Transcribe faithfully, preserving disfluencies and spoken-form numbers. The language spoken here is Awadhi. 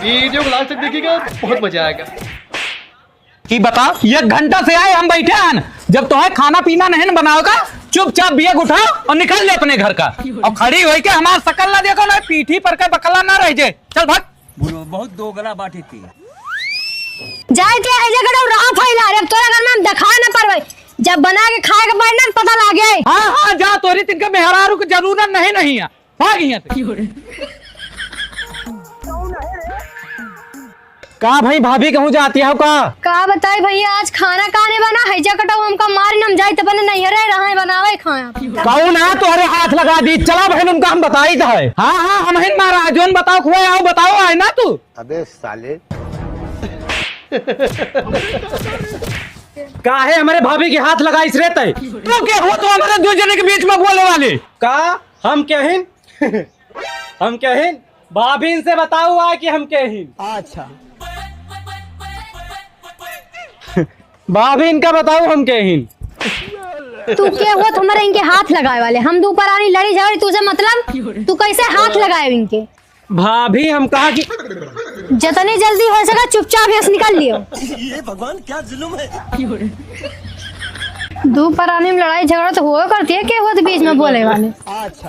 वीडियो को लास्ट तक देखिएगा, बहुत मजा आएगा। कि बता, एक घंटा से आए हम बैठे हैं, जब तोहे खाना पीना नहीं न बनावे का, चुपचाप बैग उठा और निकल जा अपने घर का। और खड़ी होई के हमार शकल ना देखो, ना पीठी पर के बकला ना रह जाए। चल भाग। बुढ़वा बहुत दोगला बाटे ते। जाए ते ऐसे करो, रहा फैला रे, तोरा घर में हम दिखाए ना पारबे। जब बना के खाए के बैठना, पता लागे। हाँ, हाँ, जा, तोरी तिनका मेहरारू के जरूरत नहीं, नहीं है। भाग यहाँ से। का भाई, भाभी कहूँ जाती हो का? का बताई भैया, आज खाना काने बना है, जा कटाऊ हमका मारिन, हम जाई त अपने नैहरे रहे बनावे खाया। कौन है तोहरे हाथ लगा दी? चला बहन, उनका हम बताई त है। हाँ, हाँ, हम हैं महाराज, जोन बताओ खुआ आओ, बताओ आए ना तू। अबे साले। काहे हमरे भाभी के हाथ लगाइस रे तै? तू के हो तो हमरे दो जने के बीच में बोले वाले? का हम केहिन? हम केहिन? भाभीन से बताओ आए कि हम केहिन। अच्छा। भाभीन का बताओ हम केहिन। तू के हो तो हमरे इनके हाथ लगाए वाले? हम दू परानी लड़ी झगड़ी तुझे मतलब? तू कैसे हाथ लगाए इनके? भाभी, हम कहा कि जतनी जल्दी हो सके चुपचाप यहाँ से निकल लियो। ये भगवान, क्या जुल्म है। दू परानी में लड़ाई झगड़ा तो हुआ करती है, के होत बीच में बोले वाले? अच्छा।